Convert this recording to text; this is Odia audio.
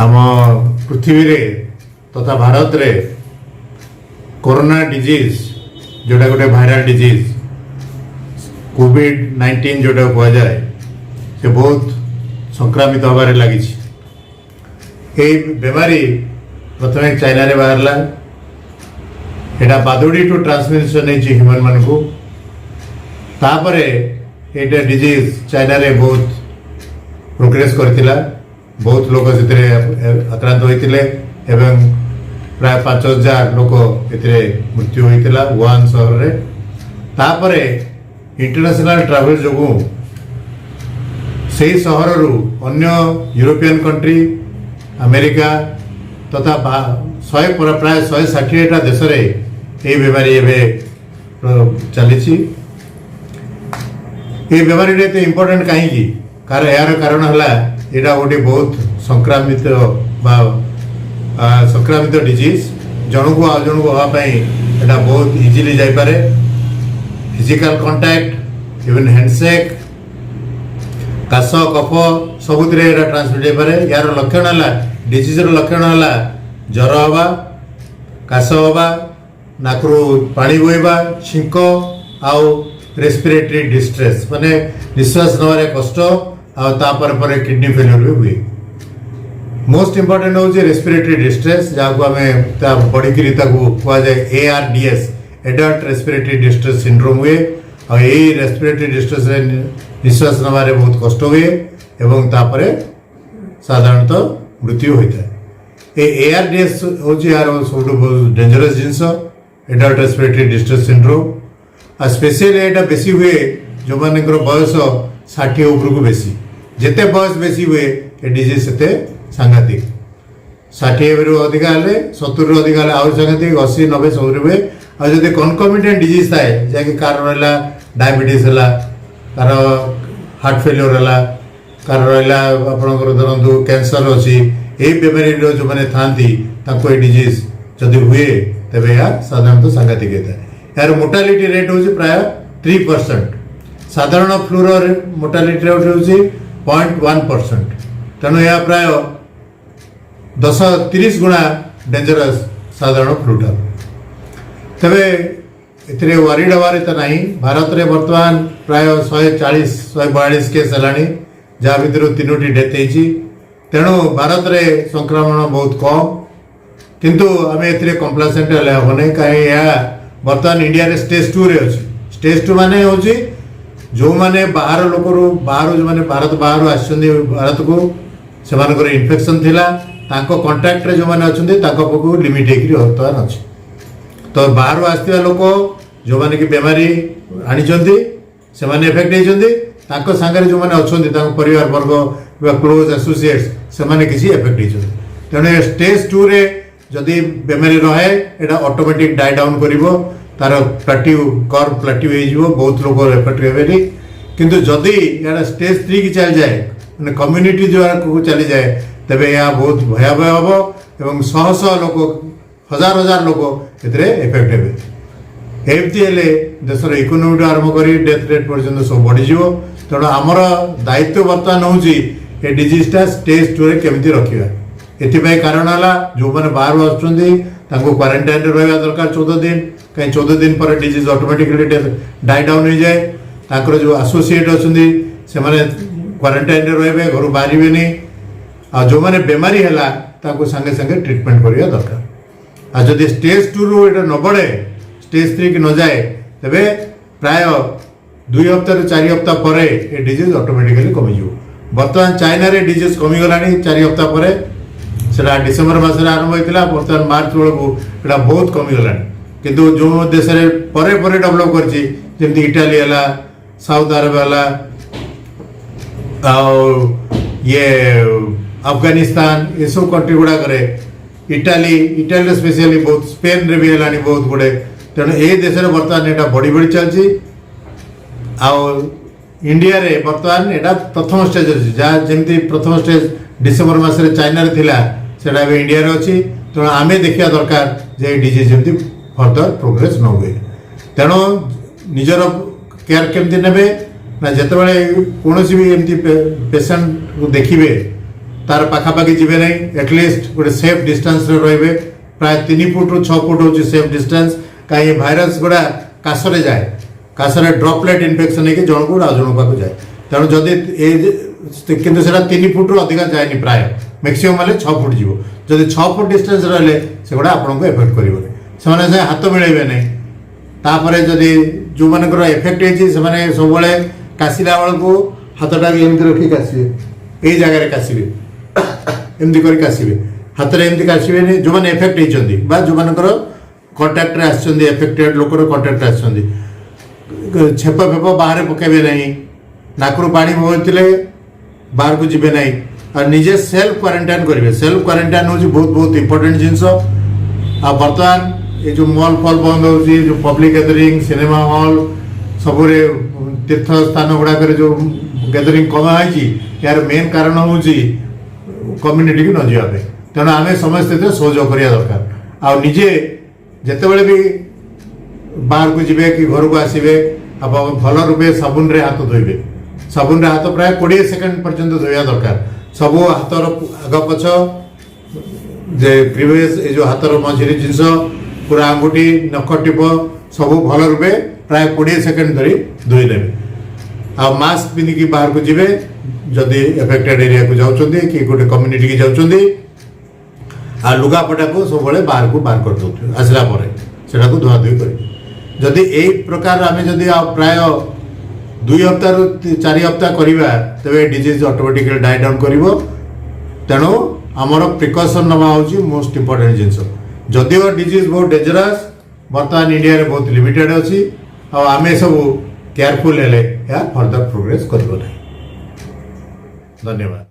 ଆମ ପୃଥିବୀରେ ତଥା ଭାରତରେ କରୋନା ଡିଜିଜ୍, ଯେଉଁଟା ଗୋଟେ ଭାଇରାଲ ଡିଜିଜ୍, କୋଭିଡ-19 ଯେଉଁଟା କୁହାଯାଏ, ସେ ବହୁତ ସଂକ୍ରାମିତ ହେବାରେ ଲାଗିଛି। ଏଇ ବେମାରୀ ପ୍ରଥମେ ଚାଇନାରେ ବାହାରିଲା। ଏଇଟା ବାଦୁଡ଼ିଠୁ ଟ୍ରାନ୍ସମିସନ୍ ହେଇଛି ହ୍ୟୁମାନ୍ ମାନଙ୍କୁ। ତାପରେ ଏଇଟା ଡିଜିଜ୍ ଚାଇନାରେ ବହୁତ ପ୍ରୋଗ୍ରେସ୍ କରିଥିଲା। ବହୁତ ଲୋକ ସେଥିରେ ଆକ୍ରାନ୍ତ ହୋଇଥିଲେ ଏବଂ ପ୍ରାୟ 5000 ଲୋକ ଏଥିରେ ମୃତ୍ୟୁ ହୋଇଥିଲା ୱୁହାନ ସହରରେ। ତାପରେ ଇଣ୍ଟରନ୍ୟାସନାଲ ଟ୍ରାଭେଲ ଯୋଗୁଁ ସେହି ସହରରୁ ଅନ୍ୟ ୟୁରୋପିଆନ କଣ୍ଟ୍ରି, ଆମେରିକା ତଥା ପ୍ରାୟ 160ଟା ଦେଶରେ ଏହି ବେମାରୀ ଏବେ ଚାଲିଛି। এই ବେମାରୀଟା ଏତେ ଇମ୍ପୋର୍ଟାଣ୍ଟ କାହିଁକି? କାରଣ ଏହାର କାରଣ ହେଲା, ଏଇଟା ଗୋଟେ ବହୁତ ସଂକ୍ରାମିତ ବା ସଂକ୍ରାମିତ ଡିଜିଜ୍। ଜଣକୁ ଆଉ ଜଣକୁ ହେବା ପାଇଁ ଏଇଟା ବହୁତ ଇଜିଲି ଯାଇପାରେ। ଫିଜିକାଲ କଣ୍ଟାକ୍ଟ, ଇଭେନ୍ ହ୍ୟାଣ୍ଡସେକ୍, କାଶ, କଫ ସବୁଥିରେ ଏଇଟା ଟ୍ରାନ୍ସମିଟ୍ ହେଇପାରେ। ଏହାର ଲକ୍ଷଣ ହେଲା, ଡିଜିଜ୍ର ଲକ୍ଷଣ ହେଲା ଜ୍ୱର ହେବା, କାଶ ହେବା, ନାକରୁ ପାଣି ବୋହିବା, ଛିଙ୍କ ଆଉ ରେସ୍ପିରେଟରୀ ଡିଷ୍ଟ୍ରେସ୍, ମାନେ ନିଶ୍ୱାସ ନେବାରେ କଷ୍ଟ। ଆଉ ତାପରେ ପରେ କିଡନୀ ଫେଲିୟର ବି ହୁଏ। ମୋଷ୍ଟ ଇମ୍ପୋର୍ଟାଣ୍ଟ ହେଉଛି ରେସ୍ପିରେଟରୀ ଡିଷ୍ଟ୍ରେସ୍, ଯାହାକୁ ଆମେ ତା ବଢ଼ିକିରି ତାକୁ କୁହାଯାଏ ARDS, adult respiratory distress syndrome ହୁଏ। ଆଉ ଏଇ ରେସ୍ପିରେଟରୀ ଡିଷ୍ଟ୍ରେସ୍ରେ ନିଶ୍ୱାସ ନେବାରେ ବହୁତ କଷ୍ଟ ହୁଏ ଏବଂ ତାପରେ ସାଧାରଣତଃ ମୃତ୍ୟୁ ହୋଇଥାଏ। ଏ ARDS ହେଉଛି ଏହାର ସବୁଠୁ ବହୁତ ଡେଞ୍ଜରସ୍ ଜିନିଷ, ଏଡଲ୍ଟ ରେସ୍ପିରେଟରୀ ଡିଷ୍ଟ୍ରେସ୍ ସିଣ୍ଡ୍ରୋମ୍। ଆଉ ସ୍ପେଶିଆଲି ଏଇଟା ବେଶୀ ହୁଏ ଯେଉଁମାନଙ୍କର ବୟସ 60 ଉପରକୁ ବେଶୀ। ଯେତେ ବୟସ ବେଶୀ ହୁଏ, ଏ ଡିଜିଜ୍ ସେତେ ସାଂଘାତିକ। 60ରୁ ଅଧିକା ହେଲେ, 70ରୁ ଅଧିକା ହେଲେ ଆହୁରି ସାଂଘାତିକ। 80, 90 ସବୁରେ ହୁଏ। ଆଉ ଯଦି କନକମିଟେଣ୍ଟ ଡିଜିଜ୍ ଥାଏ, ଯାହାକି କାହାର ରହିଲା ଡାଇବେଟିସ୍ ହେଲା, କାହାର ହାର୍ଟ ଫେଲିଓର ହେଲା, କାହାର ରହିଲା ଆପଣଙ୍କର ଧରନ୍ତୁ କ୍ୟାନ୍ସର ଅଛି, ଏଇ ବେମାରୀର ଯେଉଁମାନେ ଥାଆନ୍ତି, ତାଙ୍କୁ ଏ ଡିଜିଜ୍ ଯଦି ହୁଏ, ତେବେ ଏହା ସାଧାରଣତଃ ସାଂଘାତିକ ହେଇଥାଏ। ଏହାର ମୋର୍ଟାଲିଟି ରେଟ୍ ହେଉଛି ପ୍ରାୟ 3%। ସାଧାରଣ ଫ୍ଲୁର ମୋର୍ଟାଲିଟି ରେଟ୍ ହେଉଛି 0.1%। ତେଣୁ ଏହା ପ୍ରାୟ 10-30 ଗୁଣା ଡେଞ୍ଜରସ୍ ସାଧାରଣ ଫ୍ଲୁଠାରୁ। ତେବେ ଏଥିରେ ୱାରିଡ୍ ହେବାର ତ ନାହିଁ। ଭାରତରେ ବର୍ତ୍ତମାନ ପ୍ରାୟ 140, 142 କେସ୍ ହେଲାଣି, ଯାହା ଭିତରୁ ତିନୋଟି ଡେଥ୍ ହେଇଛି। ତେଣୁ ଭାରତରେ ସଂକ୍ରମଣ ବହୁତ କମ୍। କିନ୍ତୁ ଆମେ ଏଥିରେ କମ୍ପ୍ଲାସେଣ୍ଟ ହେଲେ ହେବ ନାହିଁ, କାହିଁ ଏହା ବର୍ତ୍ତମାନ ଇଣ୍ଡିଆରେ ଷ୍ଟେଜ୍ 2ରେ ଅଛି। ଷ୍ଟେଜ୍ 2 ମାନେ ହେଉଛି ଯେଉଁମାନେ ବାହାର ଲୋକରୁ, ବାହାରୁ, ଯେଉଁମାନେ ଭାରତ ବାହାରୁ ଆସିଛନ୍ତି ଭାରତକୁ, ସେମାନଙ୍କର ଇନଫେକ୍ସନ୍ ଥିଲା, ତାଙ୍କ କଣ୍ଟାକ୍ଟରେ ଯେଉଁମାନେ ଅଛନ୍ତି, ତାଙ୍କ ପାଖକୁ ଲିମିଟ୍ ହେଇକିରି ବର୍ତ୍ତମାନ ଅଛି। ତ ବାହାରୁ ଆସିଥିବା ଲୋକ ଯେଉଁମାନେ କି ବେମାରୀ ଆଣିଛନ୍ତି, ସେମାନେ ଏଫେକ୍ଟ ହେଇଛନ୍ତି। ତାଙ୍କ ସାଙ୍ଗରେ ଯେଉଁମାନେ ଅଛନ୍ତି, ତାଙ୍କ ପରିବାର ବର୍ଗ କିମ୍ବା କ୍ଲୋଜ୍ ଆସୋସିଏଟ୍ସ, ସେମାନେ କିଛି ଏଫେକ୍ଟ ହେଇଛନ୍ତି। ତେଣୁ ଏ ଷ୍ଟେଜ୍ 2ରେ ଯଦି ବେମାରୀ ରହେ, ଏଇଟା ଅଟୋମେଟିକ୍ ଡାଇ ଡାଉନ୍ କରିବ। ତାର ପ୍ଲାଟ୍ୟୁ କର୍ଭ ପ୍ଲାଟ୍ୟୁ ହେଇଯିବ, ବହୁତ ଲୋକ ଏଫେକ୍ଟ ହେବେନି। କିନ୍ତୁ ଯଦି ଏଇଟା ଷ୍ଟେଜ୍ 3କି ଚାଲିଯାଏ, ମାନେ କମ୍ୟୁନିଟି ଦ୍ୱାରକୁ ଚାଲିଯାଏ, ତେବେ ଏହା ବହୁତ ଭୟାବହ ହେବ ଏବଂ ଶହ ଶହ ଲୋକ, ହଜାର ହଜାର ଲୋକ ଏଥିରେ ଏଫେକ୍ଟ ହେବେ। ଏମିତି ହେଲେ ଦେଶର ଇକୋନୋମିଠୁ ଆରମ୍ଭ କରି ଡେଥ୍ ରେଟ୍ ପର୍ଯ୍ୟନ୍ତ ସବୁ ବଢ଼ିଯିବ। ତେଣୁ ଆମର ଦାୟିତ୍ୱ ବର୍ତ୍ତମାନ ହେଉଛି ଏ ଡିଜିଜ୍ଟା ଷ୍ଟେଜ୍ 2ରେ କେମିତି ରଖିବା। ଏଥିପାଇଁ କାରଣ ହେଲା, ଯେଉଁମାନେ ବାହାରୁ ଆସୁଛନ୍ତି, ତାଙ୍କୁ କ୍ୱାରେଣ୍ଟାଇନ୍ରେ ରହିବା ଦରକାର 14 ଦିନ। କାହିଁ 14 ଦିନ ପରେ ଡିଜିଜ୍ ଅଟୋମେଟିକାଲି ଡାଇ ଡାଉନ୍ ହେଇଯାଏ। ତାଙ୍କର ଯେଉଁ ଆସୋସିଏଟ୍ ଅଛନ୍ତି, ସେମାନେ କ୍ୱାରେଣ୍ଟାଇନ୍ରେ ରହିବେ, ଘରୁ ବାହାରିବେନି। ଆଉ ଯେଉଁମାନେ ବେମାରୀ ହେଲା, ତାଙ୍କୁ ସାଙ୍ଗେ ସାଙ୍ଗେ ଟ୍ରିଟମେଣ୍ଟ କରିବା ଦରକାର। ଆଉ ଯଦି ଷ୍ଟେଜ୍ 2ରୁ ଏଇଟା ନ ବଢ଼େ, ଷ୍ଟେଜ୍ 3କି ନ ଯାଏ, ତେବେ ପ୍ରାୟ 2 ହପ୍ତାରୁ 4 ହପ୍ତା ପରେ ଏ ଡିଜିଜ୍ ଅଟୋମେଟିକାଲି କମିଯିବ। ବର୍ତ୍ତମାନ ଚାଇନାରେ ଡିଜିଜ୍ କମିଗଲାଣି 4 ହପ୍ତା ପରେ। ସେଟା ଡିସେମ୍ବର ମାସରେ ଆରମ୍ଭ ହୋଇଥିଲା, ବର୍ତ୍ତମାନ ମାର୍ଚ୍ଚ ବେଳକୁ ଏଇଟା ବହୁତ କମିଗଲାଣି। କିନ୍ତୁ ଯେଉଁ ଦେଶରେ ପରେ ପରେ ଡେଭଲପ୍ କରିଛି, ଯେମିତି ଇଟାଲୀ ହେଲା, ସାଉଥ ଆରବ ହେଲା, ଆଉ ଇଏ ଆଫଗାନିସ୍ତାନ, ଏସବୁ କଣ୍ଟ୍ରି ଗୁଡ଼ାକରେ, ଇଟାଲୀରେ ସ୍ପେଶିଆଲି ବହୁତ, ସ୍ପେନରେ ବି ହେଲାଣି ବହୁତ ଗୁଡ଼େ। ତେଣୁ ଏଇ ଦେଶରେ ବର୍ତ୍ତମାନ ଏଇଟା ବଢ଼ି ବଢ଼ି ଚାଲିଛି। ଆଉ ଇଣ୍ଡିଆରେ ବର୍ତ୍ତମାନ ଏଇଟା ପ୍ରଥମ ଷ୍ଟେଜ୍ ଅଛି। ଯାହା ଯେମିତି ପ୍ରଥମ ଷ୍ଟେଜ୍ ଡିସେମ୍ବର ମାସରେ ଚାଇନାରେ ଥିଲା, ସେଇଟା ଏବେ ଇଣ୍ଡିଆରେ ଅଛି। ତେଣୁ ଆମେ ଦେଖିବା ଦରକାର ଯେ ଏଇ ଡିଜିଜ୍ ଯେମିତି ଫର୍ଦର ପ୍ରୋଗ୍ରେସ୍ ନ ହୁଏ। ତେଣୁ ନିଜର କେୟାର କେମିତି ନେବେ ନା, ଯେତେବେଳେ କୌଣସି ବି ଏମିତି ପେସେଣ୍ଟକୁ ଦେଖିବେ, ତାର ପାଖାପାଖି ଯିବେ ନାହିଁ। ଆଟଲିଷ୍ଟ ଗୋଟେ ସେଫ୍ ଡିଷ୍ଟାନ୍ସରେ ରହିବେ। ପ୍ରାୟ 3 ଫୁଟରୁ 6 ଫୁଟ ହେଉଛି ସେଫ୍ ଡିଷ୍ଟାନ୍ସ। କାହିଁ ଭାଇରସ୍ ଗୁଡ଼ା କାଶରେ ଯାଏ, କାଶରେ ଡ୍ରପଲେଟ୍ ଇନଫେକ୍ସନ୍ ହେଇକି ଜଣକୁ ଆଉ ଜଣଙ୍କ ପାଖକୁ ଯାଏ। ତେଣୁ ଯଦି ଏ କିନ୍ତୁ ସେଟା 3 ଫୁଟରୁ ଅଧିକା ଯାଏନି, ପ୍ରାୟ ମ୍ୟାକ୍ସିମମ୍ ହେଲେ 6 ଫୁଟ ଯିବ। ଯଦି 6 ଫୁଟ ଡିଷ୍ଟାନ୍ସ ରହିଲେ ସେଗୁଡ଼ା ଆପଣଙ୍କୁ ଏଫେକ୍ଟ କରିବନି। ସେମାନେ ସେ ହାତ ମିଳେଇବେ ନାହିଁ। ତାପରେ ଯଦି ଯେଉଁମାନଙ୍କର ଏଫେକ୍ଟ ହେଇଛି, ସେମାନେ ସବୁବେଳେ କାଶିଲା ବେଳକୁ ହାତଟାକୁ ଏମିତି ରଖି କାଶିବେ, ଏଇ ଜାଗାରେ କାଶିବେ, ଏମିତି କରି କାଶିବେ, ହାତରେ ଏମିତି କାଶିବେନି। ଯେଉଁମାନେ ଏଫେକ୍ଟ ହେଇଛନ୍ତି ବା ଯେଉଁମାନଙ୍କର କଣ୍ଟାକ୍ଟରେ ଆସିଛନ୍ତି, ଏଫେକ୍ଟେଡ୍ ଲୋକର କଣ୍ଟାକ୍ଟରେ ଆସିଛନ୍ତି, ଛେପ ଫେପ ବାହାରେ ପକାଇବେ ନାହିଁ। ନାକରୁ ପାଣି ବୋହୁଥିଲେ ବାହାରକୁ ଯିବେ ନାହିଁ। ଆଉ ନିଜେ ସେଲ୍ଫ କ୍ୱାରେଣ୍ଟାଇନ୍ କରିବେ। ସେଲ୍ଫ କ୍ୱାରେଣ୍ଟାଇନ୍ ହେଉଛି ବହୁତ ବହୁତ ଇମ୍ପୋର୍ଟାଣ୍ଟ ଜିନିଷ। ଆଉ ବର୍ତ୍ତମାନ ଏ ଯେଉଁ ମଲ୍ ଫଲ୍ ବନ୍ଦ ହେଉଛି, ଯେଉଁ ପବ୍ଲିକ୍ ଗ୍ୟାଦରିଂ, ସିନେମା ହଲ୍ ସବୁରେ, ତୀର୍ଥ ସ୍ଥାନ ଗୁଡ଼ାକରେ ଯେଉଁ ଗ୍ୟାଦରିଂ କମା ହେଇଛି, ଏହାର ମେନ୍ କାରଣ ହେଉଛି କମ୍ୟୁନିଟିକୁ ନ ଯିବା ପାଇଁ। ତେଣୁ ଆମେ ସମସ୍ତେ ଏଥିରେ ସହଯୋଗ କରିବା ଦରକାର। ଆଉ ନିଜେ ଯେତେବେଳେ ବି ବାହାରକୁ ଯିବେ କି ଘରକୁ ଆସିବେ, ଆପଣ ଭଲ ରୂପେ ସାବୁନରେ ହାତ ଧୋଇବେ। ସାବୁନରେ ହାତ ପ୍ରାୟ 20 ସେକେଣ୍ଡ ପର୍ଯ୍ୟନ୍ତ ଧୋଇବା ଦରକାର। ସବୁ ହାତର ଆଗ ପଛ ଯେ ପ୍ରିଭିୟସ୍ ଏ ଯେଉଁ ହାତର ମଝିରେ ଜିନିଷ, ପୁରା ଆଙ୍ଗୁଠି, ନଖ ଟିପ ସବୁ ଭଲ ରୂପେ ପ୍ରାୟ 20 ସେକେଣ୍ଡ ଧରି ଧୋଇନେବେ। ଆଉ ମାସ୍କ ପିନ୍ଧିକି ବାହାରକୁ ଯିବେ ଯଦି ଏଫେକ୍ଟେଡ୍ ଏରିଆକୁ ଯାଉଛନ୍ତି କି ଗୋଟେ କମ୍ୟୁନିଟିକି ଯାଉଛନ୍ତି। ଆଉ ଲୁଗାପଟାକୁ ସବୁବେଳେ ବାହାରକୁ ବାହାର କରିଦେଉଥିବେ, ଆସିଲା ପରେ ସେଟାକୁ ଧୁଆଧୁଇ କରିବେ। ଯଦି ଏଇ ପ୍ରକାର ଆମେ ଯଦି ଆଉ ପ୍ରାୟ 2 ହପ୍ତାରୁ 4 ହପ୍ତା କରିବା, ତେବେ ଡିଜିଜ୍ ଅଟୋମେଟିକାଲି ଡାଇ ଡାଉନ୍ କରିବ। ତେଣୁ ଆମର ପ୍ରିକସନ୍ ନେବା ହେଉଛି ମୋଷ୍ଟ ଇମ୍ପୋର୍ଟାଣ୍ଟ ଜିନିଷ। ଯଦିଓ ଡିଜିଜ୍ ବହୁତ ଡେଞ୍ଜରସ୍, ବର୍ତ୍ତମାନ ଇଣ୍ଡିଆରେ ବହୁତ ଲିମିଟେଡ୍ ଅଛି। ଆଉ ଆମେ ସବୁ କେୟାରଫୁଲ୍ ହେଲେ ଏହା ଫର୍ଦର ପ୍ରୋଗ୍ରେସ୍ କରିବ ନାହିଁ। ଧନ୍ୟବାଦ।